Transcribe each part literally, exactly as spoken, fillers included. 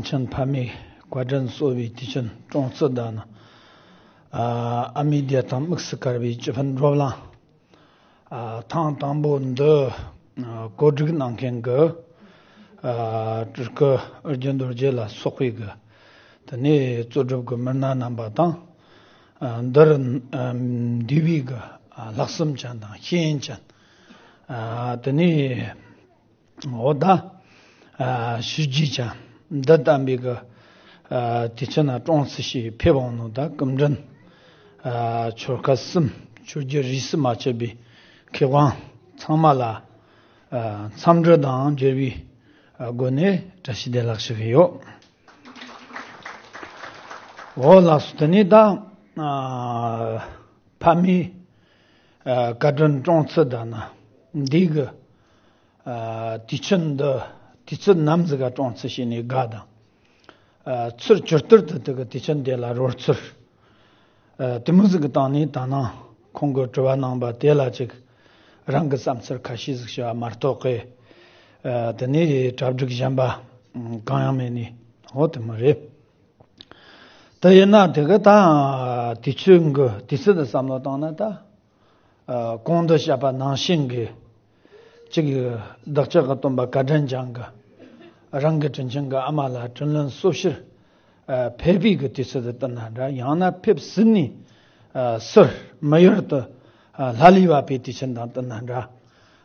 ཆེན་ཕ་མའི་བཀའ་དྲིན་གསོ་བའི་དུས་ཆེན་སྲུང་བརྩི་དང་ནི། ཨ་མའི་བདེ་ཐང་དམིགས་སུ་བཀར་བའི་སྤྱི་ཕན་བགྲོ་གླེང་། ཐེངས་དང་པོ་འདི་གོ་སྒྲིག་གནང་མཁན་གྱི་སྤྲུལ་སྐུ་ཨིར་རྒྱུན་རྡོ་རྗེ་ལ་སོགས་པའི་གི་དེ་ནས་གཙོ་སྒྲུབ་ཀྱི་མི་སྣ་རྣམ་པ་དང་། འདིར་འདུས་པའི་གི་ལྷག་བསམ་ཅན་དང་ཤེས་ཡོན་ཅན། དེ་ནས། འོ་ད། ཨ་ཞུ་རྒྱུ་ཅན། འདི་བསྟན་པའི་གི་ཨ་དུས་ཆེན་ན་སྲུང་བརྩི་ཞུས་ཕེབས་འོང་ནོ་ད་སྐུ་མགྲོན། ཨ་ཆོལ་ཁ་གསུམ་ཆོས་བརྒྱུད་རིས་སུ་མ་ཆད་པའི་མཁས་དབང་ཚང་མ་ལ་ཨ་འཚམས་འདྲི་དང་འབྲེལ་བའི་ཨ་སྒོ་ནས་བཀྲ་ཤིས་བདེ་ལེགས་ཞུ་གི་ཡོད། འོ་ལགས་སོ། དེ་ནས་ད་ཨ་ཕ་མའི་ཨ་བཀའ་དྲིན་སྲུང་བརྩི་ད་ན་འདི་གི་ཨ་དུས་ཆེན་འདི་དུས་ཚོད་ནམ་ཟིག་ག་སྲུང་བརྩི་བྱས་ནས་དགའ་དང་། ཨ་ཚུར་བསྐྱར་ལྟར་དུ་དེ་གི་དུས་ཆེན་དེ་ལ་རོལ་ཚུལ། ཨ་དེ་མོ་ཟིག་གི་སྟེང་ནས་ད་ནང་ཁོང་གི་དྲི་བ་གནང་པ་དེ་ལ་ཅིག་རང་གི་བསམ་ཚུལ་ཁ་ཤས་ཟིག་བཤད་མ་གཏོགས་ཀི། ཨ་དེ་ནས་གྲ་སྒྲིག་གཞན་པ་གང་ཡང་མེད་ནས། འོ་དེ་མོ་རེད། དེ་ཡིན་ན་དེ་གི་ད་དུས་ཚོད་གི་དུས་ཚོད་དུ་བསམ་བློ་བཏང་ན་ད། ཨ་གོང་དུ་བཤད་པ་ནང་བཞིན་གྱི་གཅིག་བདག་ཅག་གི་སྟོན་པ་བཀའ་དྲིན་ཅན་གྱི་རང་གི་དྲིན་ཅན་གྱི་ཨ་མ་ལ་དྲིན་ལན་གསོ་ཕྱིར་ཨ་ཕེབས་པའི་གི་དུས་ཚོད་དུ་བསྟུན་ན་འདྲ། ཡང་ན་ཕེབས་ཟིན་ནས་ཨ་སོར་མི་ཡུལ་དུ་ཨ་ལྷ་ལས་བབས་པའི་དུས་ཆེན་དང་བསྟུན་ན་འདྲ།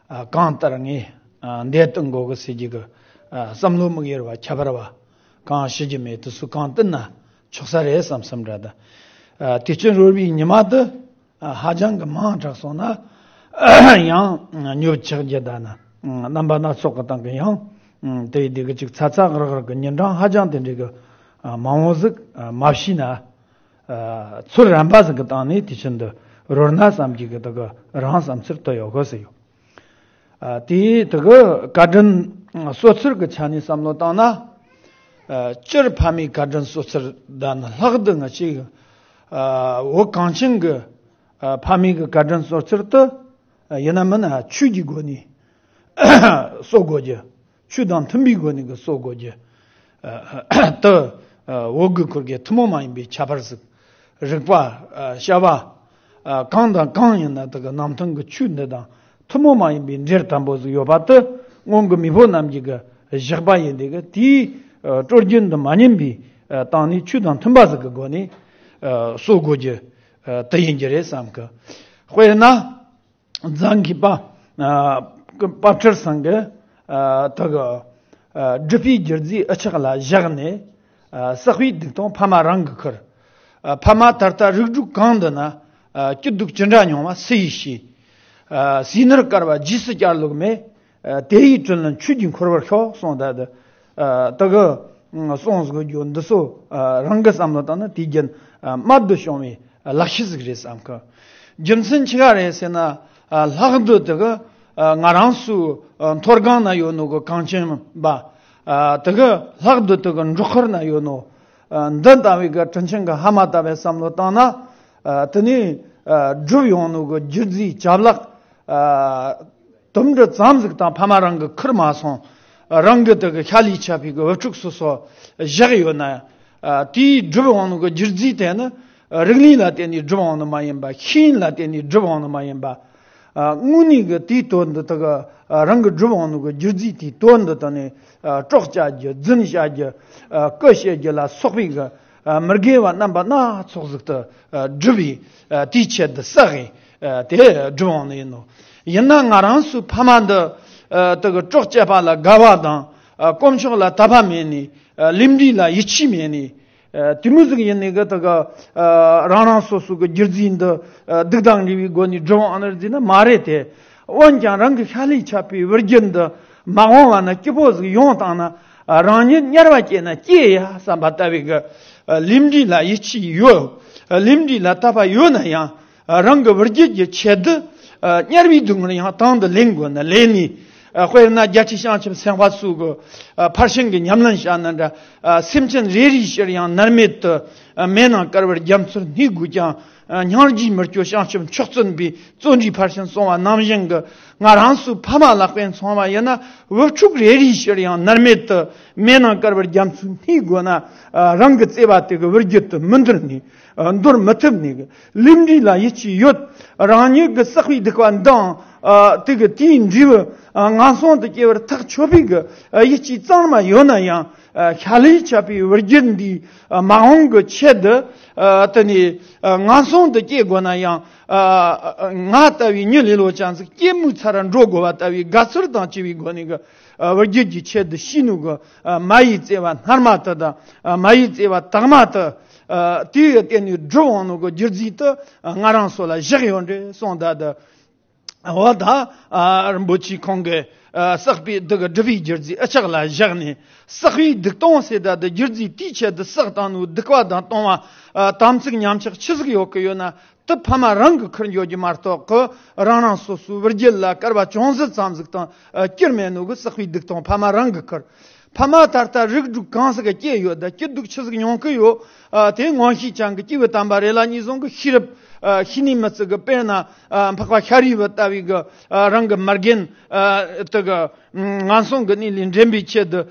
ཨ་གང་ལྟར་ངས་ཨ་འདས་བསྟུན་དགོས་གི་ཟེར་གྱི་གི་ཨ་བསམ་བློ་དམིགས་ཡུལ་བ་ཁྱད་པར་བ་གང་ཞུ་རྒྱུ་མེད། དུས་ཚོད་གང་བསྟུན་ན་ཆོག་ས་རེད་བསམ་བསམ་འདྲ་ད། ཨ་དུས་ཆེན་རོལ་བའི་ཉི་མ་དུ། ཧ་ཅང་གི་མང་དྲགས་སོང་ན་ཡང་ཉོབ་ཆགས་རྒྱུ་ད་ན། རྣམ་པ་སྣ་ཚོགས་ཀྱི་སྟེང་གི་ཡང་དེ་དེ་གི་ཅིག་ཚ་ཚ་རག་རག་གི་ཉིན་གྲངས་ཧ་ཅང་དེ་འདྲའི་གི་མང་བོ་ཟིག་མ་བྱས་ན། ཚུལ་རན་པ་ཟིག་གི་སྟེང་ནས་དུས་ཆེན་འདི་རོལ་ན་བསམ་གྱི་གི་དེ་གི་རང་བསམ་ཚུལ་དུ་ཡོད་གི་ཟེར་ཡོད། ཨ་དེའི་དེ་གི་བཀའ་དྲིན་གསོ་ཚུལ་གྱི་ཆ་ནས་བསམ་བློ་བཏང་ན། ཨ་སྤྱིར་ཕ་མའི་བཀའ་དྲིན་གསོ་ཚུལ་ད་ནི་ལྷག་ཏུ་ང་ཅིག་ཨ་བོད་གངས་ཅན་གྱི་ཨ་ཕ་མའི་གི་བཀའ་དྲིན་གསོ་ཚུལ་དུ་ཨ་ཡིན་ན་མིན་ན་ཆོས་ཀྱི་སྒོ་ནས་གསོ་དགོས་རྒྱུ། ཆོས་དང་མཐུན་པའི་སྒོ་ནས་གི་གསོ་དགོས་རྒྱུ། ཨ་དུ་ཨ་བོད་གི་ཁུར་གི་ཐུན་མོང་མ་ཡིན་པའི་ཁྱད་པར་ཟིག་རིག་པ། ཨ་བྱ་བ། ཨ་གང་དང་གང་ཡིན་ན་དེ་གི་ནང་དོན་གྱི་ཆོས་འདི་དང་ཐུན་མོང་མ་ཡིན་པའི་འབྲེལ་དམ་པོ་ཟིག་ཡོད་པ་དེ་སྔོན་གྱི་མེས་པོ་རྣམས་ཀྱི་གི་བཞག་པ་ཡིན། དེ་གི་དེའི་ཨ་སྲོལ་རྒྱུན་དུ་མ་ཉམས་པའི་ཨ་སྟེང་ནས་ཆོས་དང་མཐུན་པ་ཟིག་གི་སྒོ་ནས་ཨ་གསོ་དགོས་རྒྱུ་ཨ་དེ་ཡིན་རྒྱུ་རེད་བསམ་གི། དཔེར་ན། རྫ་མཁས་པ། ཨ་དཔལ་སྤྲུལ་ཚང་གི་ཨ་དེ་གི་ཨ་སྒྲུབ་པའི་རྒྱུད་རྫས་འུ་ཅག་ལ་བཞག་ནས། ཨ་བསགས་པའི་སྡིག་ལྟུང་ཕ་མ་རང་གིས་ཁུར། ཨ་ཕ་མ་ད་ལྟ་རིགས་དྲུག་གང་འདུལ་ན། ཨ་སྐྱིད་སྡུག་ཅི་འདྲ་མྱོང་བ་སུ་ཡིས་ཤེས། ཨ་ཟས་ནོར་དཀར་བ་རྗེས་སུ་བསྐྱར་ལོག་མེད། ཨ་དེ་ཡི་དྲིན་ལན་ཆོས་ཀྱིས་འཁོར་བར་ཤོག་གསུངས། ད་དེ་ཨ་དེ་གི་གསུངས་ཟིག་རྒྱུ་འདི་ཚོ་ཨ་རང་གི་བསམ་བློ་བཏང་ན་དུས་རྒྱུན་ཨ་རྨད་དུ་བྱུང་བའི་ལག་ཤེས་ཟིག་རེད་བསམ་གི། རྒྱུ་མཚན་ཆི་ག་རེད་ཟེར་ན། ཨ་ལྷག་ཏུ་དེ་གི་ཨ་ང་རང་ཚོའི་ཨ་མཐོ་སྒང་ན་ཡོད་ནོ་གི་གངས་ཅན་པ། ཨ་དེ་གི་ལྷག་ཏུ་དེ་གི་འབྲོག་ཁུལ་ན་ཡོད་ནོ། ཨ་འདི་ལྟ་བུའི་གི་དྲིན་ཆེན་གི་ཕ་མ་ལྟ་བུའི་བསམ་བློ་བཏང་ན། ཨ་དེ་ནས་ཨ་བསྒྲུབས་ཡོང་ནོ་གི་རྒྱུད་རྫས་ཅ་ལག་ཨ་དུམ་གྲུ་ཙམ་ཟིག་དང་ཕ་མ་རང་གིས་ཁུར་མ་སོང་། རང་གི་དེ་གི་ཤ་ལས་ཆད་པའི་གི་བུ་ཕྲུག་སོ་སོ་བཞག་ཡོད་ན། ཨ་དེའི་བསྒྲུབས་ཡོང་ནོ་གི་རྒྱུད་རྫས་དེ་ནི་རིག་གནས་ལ་བརྟེན་ནས་བསྒྲུབས་ཡོང་ནི་མ་ཡིན་པ། ཤེས་ཡོན་ལ་བརྟེན་ནས་བསྒྲུབས་ཡོང་ནི་མ་ཡིན་པ། ཨ་དངོས་གནས་གི་དེའི་དོན་འདི་དག་ཨ་རང་གི་བསྒྲུབས་ཡོང་ནོ་གི་རྒྱུད་རྫས་དེའི་དོན་འདི་དག་ནི་ཨ་སྲོག་བཅད་རྒྱུ། རྫུན་བཤད་རྒྱུ། ཨ་སྐུ་བཤད་རྒྱུ་ལ་སོགས་པའི་གི་ཨ་མི་དགེ་བ་རྣམ་པ་སྣ་ཚོགས་ཟིག་ཏུ་ཨ་བསྒྲུབས་པའི་ཨ་དེའི་ཆེད་དུ་བསགས་ཨ་དེ་བསྒྲུབས་ཡོང་ནི་ཡིན་ནོ། ཡིན་ན་ང་རང་ཚོའི་ཕ་མ་འདི་ཨ་དེ་གི་སྲོག་བཅད་པ་ལ་དགའ་བ་དང་། ཨ་དཀོན་མཆོག་ལ་དད་པ་མེད་ནས། ཨ་ལས་འབྲས་ལ་ཡིད་ཆེས་མེད་ནས། ཨ་དེ་མོ་ཟིག་ཡིན་ནི་གི་དེ་གི་ཨ་རང་རང་སོ་སོ་གི་རྒྱུད་རྫས་འདི་ཨ་སྡིག་དང་འབྲེལ་བའི་སྒོ་ནས་སྒྲུབ་འོང་ནི་རེད་ཟེར་ན་མ་རེད་དེ། འོན་ཀྱང་རང་གི་ཤ་ལས་ཆད་པའི་བུ་རྒྱུད་འདི་མ་འོངས་བ་ན་སྐྱིད་པོ་ཟིག་ཡོང་བཏང་ན། ཨ་རང་ཉིད་དམྱལ་བ་སྐྱེས་ན་སྐྱེ་ཡ་བསམ་པ་ལྟ་བུའི་གི་ཨ་ལས་འབྲས་ལ་ཡིད་ཆེས་ཡོད། ཨ་ལས་འབྲས་ལ་དད་པ་ཡོད་ན་ཡང་། ཨ་རང་གི་བུ་རྒྱུད་ཀྱི་ཆེད་དུ་ཨ་དམྱལ་བའི་སྡུག་བསྔལ་ཡང་དང་དུ་ལེན་དགོས་ན་ལེན་ནས། ཨ་དཔེར་ན་རྒྱལ་སྲས་བྱང་ཆུབ་སེམས་དཔའ་སོགས་ཀྱི་ཨ་ཕར་ཕྱིན་གྱི་ཉམས་ལེན་བྱ་ན་འདྲ། ཨ་སེམས་ཅན་རེ་རེའི་ཕྱིར་ཡང་མནར་མེད་དུ། ཨ་མེ་ནང་བསྐོར་བར་རྒྱ་མཚོར་སྣུད་དགོས་ཀྱང་ སྙིང་རྗེའི་མི་སྐྱོ་བྱང་ཆུབ་མཆོག་སྩོལ་པའི་བརྩོན་འགྲུས་ཕར་ཕྱིན་སོང་བ་ནང་བཞིན་གྱི། ང་རང་ཚོའི་ཕ་མ་ལ་དཔེ་མཚོན་པ་ཡིན་ན། བུ་ཕྲུག་རེ་རེའི་ཕྱིར་ཡང་ནར་མེད་དུ་མེ་ནང་བསྐལ་བར་རྒྱ་མཚོའི་སྣེའི་སྒོ་ན། རང་གི་བརྩེ་བ་དེ་གི་བུ་རྒྱུད་དུ་མི་འདོར་ནས། འདོར་མི་ཐུབ་ནས་གི། ལས་འབྲས་ལ་ཡིད་ཆེས་ཡོད། རང་ཉིད་ཀྱི་བསགས་པའི་སྡིག་པ་འདང་། དེ་གི་དེའི་འབྲས་བུ་ངན་སོང་དུ་སྐྱེ་བར་ཐག་ཆོད་པའི་གི་ཡིད་ཆེས་གཙང་མ་ཡོད་ན་ཡང་། ཤ་ལས་ཆད་པའི་བུ་རྒྱུད་འདིའི་མ་འོངས་ཀྱི་ཆེད་དུ། དེ་ནས་ངན་སོང་དུ་སྐྱེ་དགོས་ན་ཡང་། ང་ལྟ་བུའི་མྱི་ལེ་ལོ་ཅན་ཟིག་སྐྱེ་མུས་ཚར་འགྲོ་དགོས་པ་ལྟ་བུའི་དགའ་ཚོར་དང་བཅས་པའི་སྒོ་ནས་གི། བུ་རྒྱུད་ཀྱི་ཆེད་དུ་ཤི་ནུ་གི། མ་ཡི་བརྩེ་བ་སྔར་མ་དེ་དང་། མ་ཡི་བརྩེ་བ་དག་མ་དེ། དེའི་སྟེང་ནས་བསྒྲུབས་འོང་ནུ་གི་རྒྱུ་རྫས་དེ་ང་རང་ཚོ་ལ་བཞག་ཡོད་འདྲ་གསུངས་ད་དེ། འོ་ད། རིན་པོ་ཆེ་ཁོང་གིས་བསགས་པའི་སྡིག་སྒྲིབ་པའི་རྒྱུ་རྫས་ཨ་ཅག་ལ་བཞག་ནས། བསགས་པའི་སྡིག་ལྟུང་ཟེར་ད་དེ་རྒྱུ་རྫས་དེའི་ཆེད་དུ་བསགས་བཏང་ནུ་སྡིག་པ་དང་ལྟུང་བ། དམ་ཚིག་ཉམས་ཆག་ཆི་ཟིག་ཡོད་གི་ཡོད་ན། དེ་ཕ་མ་རང་གིས་ཁུར་འགྱོ་རྒྱུ་མ་གཏོགས་གི། རང་རང་སོ་སོའི་བུ་རྒྱུད་ལ་སྐལ་བ་ཅུང་ཟད་ཙམ་ཟིག་དང་བསྐྱུར་མེད་ནོ་གི། བསགས་པའི་སྡིག་ལྟུང་ཕ་མ་རང་གིས་ཁུར། ཕ་མ་ད་ལྟ་རིགས་དྲུག་གང་ཟིག་ག་སྐྱེས་ཡོད་ད། སྐྱིད་སྡུག་ཆི་ཟིག་མྱོང་གི་ཡོད། དེ་མངོན་ཤེས་ཅན་གི་སྐྱེས་བུ་དམ་པ་རེ་ལ་ཉིད་བཟུང་གི་ཤེས་རབ་ཤེས་ནུས་མི་ཚུགས་གི། དཔེར་ན་འཕགས་པ་ཤཱ་རིའི་བུ་ལྟ་བུའི་གི། རང་གི་མ་རྒན་དེ་གི། ངན་སོང་གི་གནས་ལས་འདྲེན་པའི་ཆེད་དུ།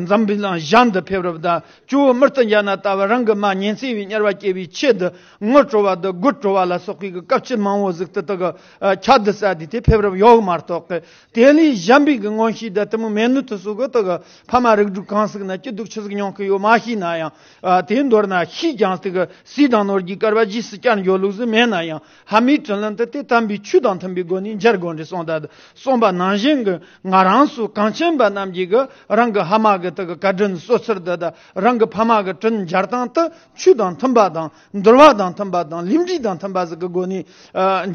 འཛམ་བུའི་གླིང་གཞན་དུ་ཕེབས་རབས་དང་། ཇོ་བོ་མུར་དུ་འཇའ་ན་ལྟ་བུ་རང་གི་མ་ཉི་ཚེ་བའི་དམྱལ་བ་སྐྱེ་བའི་ཆེད་དུ། ངུ་བྲོ་བ་དང་དགོད་བྲོ་བ་ལ་སོགས་པའི་གི་སྐབས་ཅི་མང་བོ་ཟིག་དེ་དག་གི་ཆ་དུ་ས་དེ་དེ་ཕེབས་རབས་ཡོད་མ་གཏོགས་གི། དེ་ལས་གཞན་པའི་གི་མངོན་ཤེས་དང་དེ་མོ་མེད་ནི་དེ་ཚོ་གི་དག་གི་ཕ་མ་རིགས་དྲུག་གང་ཟིག་ན་སྐྱིད་སྡུག་ཆི་ཟིག་མྱོང་གི་ཡོད་མ་ཤེས་ན་ཡང་། དེ་མདོར་ན་ཤེས་ཀྱང་དེ་གི་ཟས་དང་ནོར་གྱི་སྐལ་བ་རྗེས་སུ་བསྐྱར་འགྱོ་ལུགས་ཟིག་མེད་ན་ཡང་། ཕ་མའི་དྲིན་ལན་དེ་དེ་དམ་པའི་ཆོས་དང་མཐུན་པའི་སྒོ་ནས་འཇལ་དགོས་འདྲ་གསུངས་ད་དེ། གསུངས་པ་ནང་བཞིན་གྱི་ང་རང་ཚོ་གངས་ཅན་པ་རྣམས་ཀྱིས་གི་རང་གི་ཕ་མ་གི་དེ་གི་བཀའ་དྲིན་གསོ་ཚུལ་དེ་དང་། རང་གི་ཕ་མ་གི་དྲིན་འཇལ་སྟངས་དེ་ཆོས་དང་མཐུན་པ་དང་། འདུལ་བ་དང་མཐུན་པ་དང་། ལས་འབྲས་དང་མཐུན་པ་ཟིག་གི་སྒོ་ནས་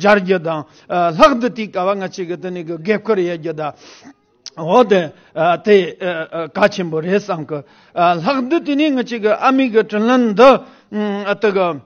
འཇལ་རྒྱུ་དང་། ལྷག་ཏུ་དེའི་སྐབས་ང་ཅིག་གི་དེ་ནས་གི་དགེ་བསྐུལ་ཡེད་རྒྱུ་དང་། འོ་དེ་དེ་གལ་ཆེན་པོ་རེད་བསམ་གི། ལྷག་ཏུ་དེ་ནས་ང་ཅིག་གི་ཨ་མའི་གི་དྲིན་ལན་འདི་དེ་གི།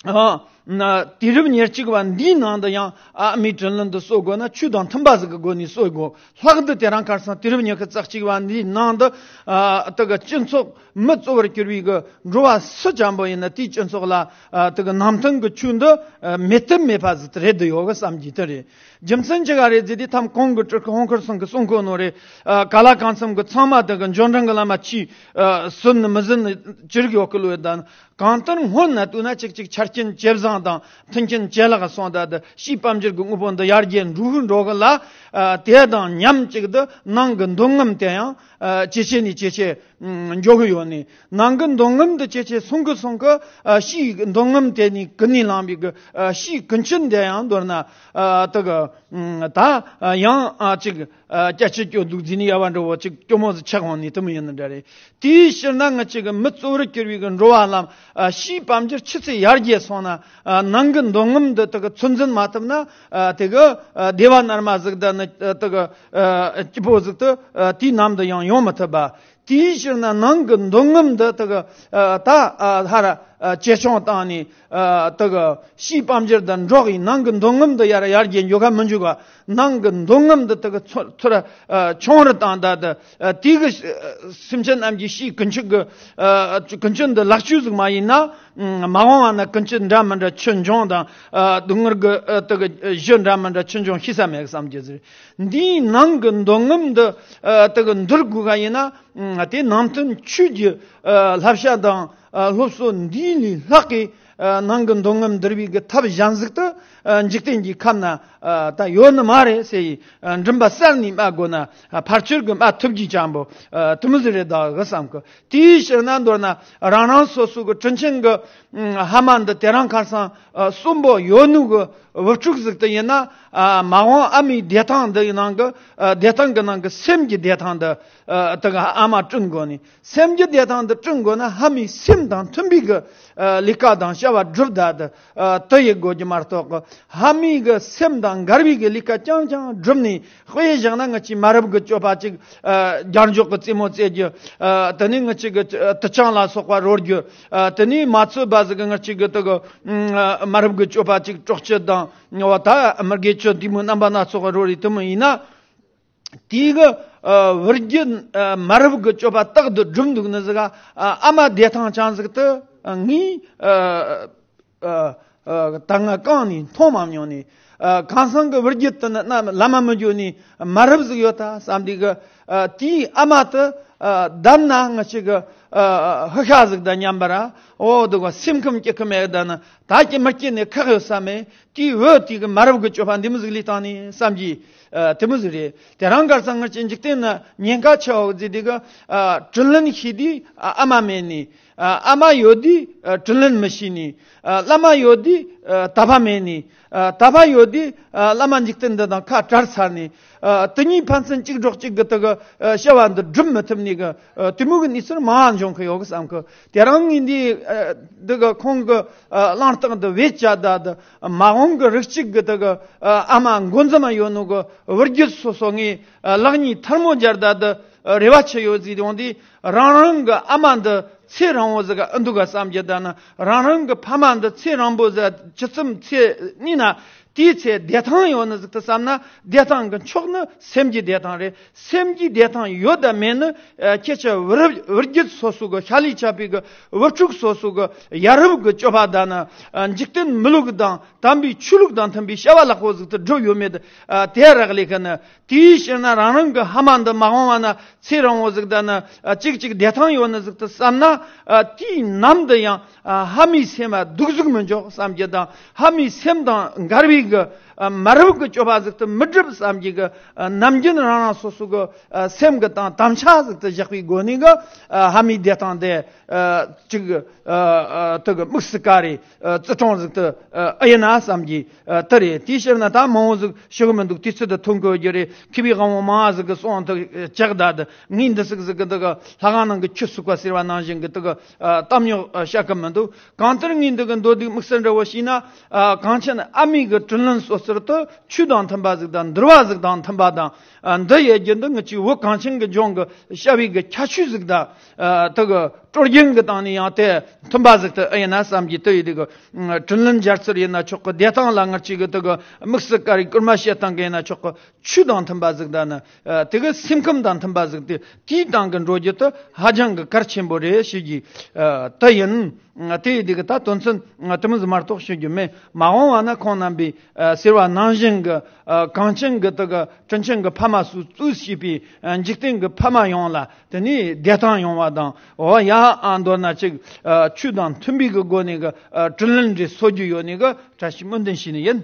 ཨ། ན། དུས་རབས་ཉེར་གཅིག་པ་འདིའི་ནང་དུ་ཡང་ཨ་མའི་དྲིན་ལན་དུ་གསོ་དགོས་ན་ཆོས་དང་མཐུན་པ་ཟིག་གི་སྒོ་ནས་གསོ་དགོས། ལྷག་ཏུ་དེ་རིང་ཁ་སང་དུས་རབས་ཉི་ཤུ་རྩ་གཅིག་པ་འདིའི་ནང་དུ། ཨ། དེ་གི་སྤྱི་ཚོགས་མི་གཙོ་བོར་གྱུར་པའི་གི་འགྲོ་བ་སུ་ཅན་པོ་ཡིན་ན་དེའི་སྤྱི་ཚོགས་ལ། ཨ། དེ་གི་ནང་བསྟན་གི་ཆོས་འདི། ཨ། མེད་ཐབས་མེད་པ་ཟིག་རེད་དུ་ཡོད་གི་བསམ་གྱི་དེ་རེད། རྒྱུ་མཚན་ཅི་ག་རེད་ཟེར་དུས་ཐམ་གོང་གི་སྤྲུལ་སྐུ་ཧོང་ཁུར་ཚང་གིས་གསུང་གོ་ནོ་རེད། ཨ། ག་ལ་གང་འཚམ་གི་ཚང་མ་དེ་གི་འབྱོར་འབྲིང་གི་བླ་མ་ཆེས། ཨ། ཟིན་ནི་མི་ཟིན་ནི་ཅི་རིགས་ཡོད་གི་ལོས་དང་། གང་ལྟར་སྔོན་ན་བལྟས་ན་གཅིག་གཅིག་ཆ་རྐྱེན་ཇེ་བཟང་དང་མཐུན་རྐྱེན་ཇེ་ལེགས་སོང་ད་དེ་ཕྱིའི་དཔལ་འབྱོར་གྱི་དངོས་པོ་འདི་ཡར་རྒྱས་འགྲོ་གི་འགྲོ་གི་ལ། ཨ། དེ་དང་མཉམ་གཅིག་ཏུ་ནང་གི་འདོད་རྔམ་དེ་ཡང་། ཨ། ཇེ་ཆེ་ནས་ཇེ་ཆེ་འགྱོ་གི་ཡོད་ནི། ནང་གི་འདོད་རྔམ་འདི་ཇེ་ཆེ་སོང་གི་སོང་གི། ཨ། ཕྱིའི་འདོད་རྔམ་དེ་ནི་ཀུན་ནས་བསླངས་པའི་གི། ཨ། ཕྱིའི་ཀུན་སྤྱོད་འདི་ཡང་མདོར་ན། ཨ། དེ་གི། ད་ཡང་ཨ་ཅིག་ཨ། སྐྱ་ཆུ་སྐྱོ་སྡུག་འཛིན་ནས་ཡལ་བ་འདྲ་བོ་ཅིག་སྐྱོ་མོ་ཟིག་ཆགས་འོང་ནས་དེ་མོ་ཡིན་ནི་འདྲ་རེད། དེའི་ཕྱིར་ན་ང་ཅིག་གི་མི་གཙོ་བོར་གྱུར་པའི་གི་འགྲོ་བ་ལམ། ཨ། ཕྱིའི་དཔལ་འབྱོར་ཆི་ཚེ་ཡར་རྒྱས་སོང་ན། ཨ། ནང་གི་འདོད་རྔམ་འདི་དེ་གི་ཚོད་འཛིན་མ་ཐུབ་ན། ཨ། དེ་གི། ཨ། བདེ་བ་མནར་མ་ཟིག་ད་ནི་དེ་གི། ཨ། སྐྱིད་པོ་ཟིག་ཏུ། ཨ། དེའི་ནང་དུ་ཡང་ཡོང་མི་ཐུབ་པ། དེའི་ཕྱིར་ན་ནང་གི་འདོད་རྔམ་འདི་དེ་གི། ཨ། ད། ཨ། ཧ་ར། ཨ། ཇེ་ཆུང་བཏང་ནས། ཨ། དེ་གི་ཕྱིའི་དཔལ་འབྱོར་དང་འགྲོགས་ཡིན་ནང་གི་འདོད་རྔམ་འདི་ཡར་ཡར་རྒྱས་འགྱོ་ག་མི་འཇུག་ག་ནང་གི་འདོད་རྔམ་འདི་དེ་གི་ཚུར་ཚུར། ཨ། ཆུང་རུ་བཏང་ད་དེ། ཨ། དེ་གི། ཨ། སེམས་ཅན་རྣམས་ཀྱི་ཕྱིའི་ཀུན་སྤྱོད་ཀྱི། ཨ། ཀུན་སྤྱོད་འདི་ལེགས་བཅོས་ཟིག་མ་ཡིན་ན། ཨ། མ་འོངས་པ་ན་ཀུན་སྤྱོད་འདྲ་མི་འདྲ་ཆུ་འབྱུང་དང་། ཨ། སྡུག་བསྔལ་གྱི། ཨ། དེ་གི་གཞི་འདྲ་མི་འདྲ་ཆུ་འབྱུང་ཤེས་ས་མེད་བསམ་གྱི་ཟེར། འདིའི་ནང་གི་འདོད་རྔམ་འདི། ཨ། དེ་གི་འདུལ་དགོས་ག་ཡིན་ན། ཨ། དེ་ནང་བསྟན་ཆོས་ཀྱི། ཨ། བསླབ་བྱ་དང་། ཨ། སློབ་གསོ་འདིའི་ལས་ལྷག་གི། ཨ། ནང་གི་འདོད་རྔམ་འདུལ་བའི་གི་ཐབས་གཞན་ཟིག་ཏུ། ཨ། འཇིག་རྟེན་གྱི་ཁམས་ན། ཨ། ད་ཡོད་ནི་མ་རེད་ཟེར་ཡི། ཨ། མགྲིན་པ་གསལ་ནས་སྨྲ་དགོས་ན། ཨ། ཕར་ཆེར་གི་སྨྲ་ཐུབ་རྒྱུ་ཅན་པོ། ཨ། དེ་མོ་ཟིག་རེད་ད་གི་བསམ་གི། དེའི་ཕྱིར་ན་མདོར་ན་རང་རང་སོ་སོ་གི་དྲིན་ཆེན་གི། ཨ། ཕ་མ་འདི་དེ་རིང་ཁ་སང་། ཨ། གསོན་པོ་ཡོད་ནོ་གི་བུ་ཕྲུག་ཟིག་དེ་ཡིན་ན། ཨ། མ་འོངས་ཨ་མའི་བདེ་ཐང་འདི་ཡི་ནང་གི། ཨ། བདེ་ཐང་གི་ནང་གི་སེམས་ཀྱི་བདེ་ཐང་འདི། ཨ། དེ་གི་ཨ་མ་བསྐྲུན་དགོས་ནི། སེམས་ཀྱི་བདེ་ཐང་འདི་བསྐྲུན་དགོས་ན་ཕ་མའི་སེམས་དང་མཐུན་པའི་གི། ཨ། ལས་ཀ་དང་བྱ་བ་སྒྲུབ་ད་དེ། ཨ། དེ་ཡི་དགོས་རྒྱུ་མ་གཏོགས་གི། ཕ་མའི་གི་སེམས་དང་འགལ་བའི་གི་ལས་ཀ་རྐྱང་རྐྱང་སྒྲུབ་ནས། དཔེ་བཞག་ན་ང་ཅིག་མ་རབས་གི་སྤྱོད་པ་ཅིག། ཨ། རྒྱལ་འཇོག་གི་རྩེད་མོ་རྩེ་རྒྱུ། ཨ། དེ་ནས་ང་ཅིག་གི། ཨ། དུ་ཆང་ལ་སོགས་པ་རོལ་རྒྱུ། ཨ། དེ་ནས་མ་ཚོད་པ་ཟིག་གི་ང་ཅིག་གི་དེ་གི། ཨ། མ་རབས་གི་སྤྱོད་པ་ཅིག་སྲོག་གཅོད་དང་། འོ་ད་མི་དགེ་བཅུ་འདི་མོ་རྣམ་པ་སྣ་ཚོགས་རོལ་རེ་དེ་མོ་ཡིན་ན། དེའི་གི། ཨ། བུ་རྒྱུད། ཨ། མ་རབས་གི་སྤྱོད་པ་རྟག་ཏུ་སྒྲུབ་འདུག་ནི་ཟིག། ཨ། ཨ་མ་བདེ་ཐང་ཅན་ཟིག་ཏུ། ཨ། ངའི། ཨ། ཨ། ད་ང་གང་ནས་མཐོང་མ་མྱོང་ནས། གང་ཟག་གི་བུ་རྒྱུད་དུ་ནི་ན་ལམ་མ་མི་འགྱོ་ནས་མ་རབས་ཟིག་ཡོད་ད་བསམ་དུས་གི། དེའི་ཨ་མ་དེ་བདམས་ན་ང་ཅིག་གི་ཧུ་ཤ་ཟིག་ད་མཉམ་པ་ར། འོ་དུ་ག་སེམས་ཁམས་སྐྱིད་ཁམས་ཡག་ད་ནི་ད་ཀྱི་མི་སྐྱིད་ནས་ཁག་ཡོད་ས་མེད། དེའི་བུ་དེ་གི་མ་རབས་གི་སྤྱོད་པ་འདི་མོ་ཟིག་ལས་བཏང་ནས་བསམ་གྱིས། དེ་མོ་ཟིག་རེད། དེ་རང་གར་ཚང་ངར་གྱི་འཇིག་རྟེན་ན་ཉེན་ཁ་ཆེ་བ་ཟིག་དེ་གི། དྲིན་ལན་ཤེས་དུས་ཨ་མ་མེད་ནས། ཨ་མ་ཡོད་དུས་དྲིན་ལན་མི་ཤེས་ནས། བླ་མ་ཡོད་དུས་དད་པ་མེད་ནས། དད་པ་ཡོད་དུས་བླ་མ་འཇིག་རྟེན་འདི་དང་ཁ་བྲལ་ཚར་ནས། དེ་གཉིས་ཕན་ཚུན་གཅིག་གྲོགས་གཅིག་གི་དེ་གི་བྱ་བ་འདི་སྒྲུབ་མི་ཐུབ་ནས་གི། དེ་མོ་གི་གནས་ཚུལ་མང་བ་འབྱུང་གི་ཡོད་གི་བསམ་གི། དེ་རང་ངས་འདི་འདི་གི་ཁོང་གི་གླེང་སྟེགས་འདི་བེད་སྤྱད་ད་དེ་མ་འོངས་གི་རིགས་གཅིག་གི་དེ་གི་ཨ་མ་འགོ་འཛིན་མ་ཡོད་ནོ་གི་བུ་རྒྱུད་སོ་སོ་ངས་ལག་གཉིས་ཐལ་མོ་སྦྱར་ད་དེ་རེ་བ་ཆེ་ཡོད་ཟིག་ཡོང་དུས། རང་རང་གི་ཨ་མ་འདི་ཚེ་རིང་བོ་ཟིག་ག་ཨེ་འདུག་ག་བསམ་རྒྱུ་ད་ནི། རང་རང་གི་ཕ་མ་འདི་ཚེ་རིང་པོ་ཟིག་ཇི་ཙམ་ཚེ་གནས་ན་དེའི་ཚེ་བདེ་ཐང་ཡོད་ནི་ཟིག་ཏུ་བསམ་ན། བདེ་ཐང་གི་མཆོག་ནི་སེམས་ཀྱི་བདེ་ཐང་རེད། སེམས་ཀྱི་བདེ་ཐང་ཡོད་དམ་མེད་ནི་ཁྱེད་ཅག་བུ་རབས་བུ་རྒྱུད་སོ་སོ་གི་ཤ་ལས་ཆད་པའི་གི་བུ་ཕྲུག་སོ་སོ་གི་ཡ་རབས་གི་སྤྱོད་པ་ད་ནི། འཇིག་རྟེན་མི་ལུགས་དང་དམ་པའི་ཆོས་ལུགས་དང་མཐུན་པའི་བྱ་བ་ལེགས་པོ་ཟིག་ཏུ་སྒྲུབ་ཡོད་མེད་དེ་རག་ལས་གི་ནི། དེའི་ཕྱིར་ན་རང་རང་གི་ཕ་མ་འདི་མ་འོངས་པ་ན་ཚེ་རིང་བོ་ཟིག་ད་ནི་གཅིག་གཅིག་བདེ་ཐང་ཡོད་ནི་ཟིག་ཏུ་བསམ་ན། དེའི་ནམ་དུ་ཡང་ཕ་མའི་སེམས་ལ་སྡུག་ཟུག་མི་འཇོག་བསམ་གྱི་དང་། ཕ་མའི་སེམས་དང་འགལ་བའི་གི་མ་རབས་གི་སྤྱོད་པ་ཟིག་ཏུ་མི་སྒྲུབ་བསམ་གྱི་གི། ནམ་རྒྱུན་རང་རང་སོ་སོ་གི་སེམས་གི་དང་དམ་བཅའ་ཟིག་ཏུ་བཞག་པའི་སྒོ་ནས་གི་ཕ་མའི་བདེ་ཐང་དེ་གཅིག་དུ་གི་དམིགས་སུ་བཀར་རེ་བརྩི་སྲུང་ཟིག་ཏུ་ཨེ་ཡིན་ན་བསམ་གྱི། ཨ། དེ་རེད། དེའི་ཕྱིར་ན་ད་མང་བོ་ཟིག་ཞུ་གི་མི་འདུག་དུས་ཚོད་དེ་ཐུང་གི་ཡོད་རྒྱུ་རེད། མཁས་པའི་དབང་བོ་མང་བ་ཟིག་གི་གསུང་དུ་བཅུག་ད་དེ། ངས་འདི་ཟིག་ཟིག་གི་འདི་གི་ལྷ་ཁང་ནང་གི་ཆུ་བསྲུབས་པ་ཟེར་བ་ནང་བཞིན་གི་དེ་གི། ཨ། གཏམ་རྙོག་ཨ། བཤད་གི་མི་འདུག་གང་ལྟར་ངས་འདི་གི་མདོ་སྡུག་དམིགས་བསལ་འདྲ་བོ་བྱས་ན། ཨ། གངས་ཅན་ཨ་མའི་གི་དྲིན་ལན་གསོ་ཟེར་དུས་ཆོས་དང་མཐུན་པ་ཟིག་དང་འདུལ་བ་ཟིག་དང་མཐུན་པ་དང་། ཨ། འདི་ཡི་རྒྱུ་འདི་ངེད་ཀྱི་བོད་གངས་ཅན་གི་ལྗོངས་གི་བྱ་བའི་གི་ཁྱད་ཆོས་ཟིག་དང་། ཨ། དེ་གི་སྲོལ་རྒྱུན་གི་སྟེང་ནས་ཡང་དེ་མཐུན་པ་ཟིག་ཏུ་ཨེ་ཡིན་ན་བསམ་གྱི། དེ་ཡི་དེ་གི། དྲིན་ལན་འཇལ་ཚུལ་ཡིན་ན་ཆོག་གི། བདེ་ཐང་ལ་ངར་གཅིག་གི་དེ་གི་དམིགས་སུ་བཀར་བའི་སྐུལ་མ་བྱེད་སྟངས་གི་ཡིན་ན་ཆོག་གི། ཆོས་དང་མཐུན་པ་ཟིག་དང་ནི། ཨ། དེ་གི་སེམས་ཁམས་དང་མཐུན་པ་ཟིག་དེ་དེའི་སྟེང་གི་འགྲོ་རྒྱུ་དེ་ཧ་ཅང་གི་གལ་ཆེན་པོ་རེད་ཞུ་རྒྱུ། ཨ། དེ་ཡིན། ཨ། དེ་ཡི་དེ་གི་ད་དོན་ཚན་དེ་མོ་ཟིག་མ་གཏོགས་ཞུ་རྒྱུ་མེད། མ་འོངས་པ་ན་ཁོང་རྣམ་པས། ཨ། ཟེར་བ་ནང་བཞིན་གི། ཨ། གངས་ཅན་གི་དེ་གི་དྲིན་ཅན་གི་ཕ་མ་སུ་གཙོས་བྱས་པའི། ཨ། འཇིག་རྟེན་གི་ཕ་མ་ཡོངས་ལ་དེ་ནས་བདེ་ཐང་ཡོང་བ་དང་། འོ་ཡ། ཨ། མདོར་ན་ཅིག་ཨ། ཆོས་དང་མཐུན་པའི་གི་སྒོ་ནས་གི། ཨ། དྲིན་ལན་རེ་གསོ་རྒྱུ་ཡོད་ནས་གི་བཀྲ་ཤིས་སྨོན་འདུན་ཞུས་ནི་ཡིན།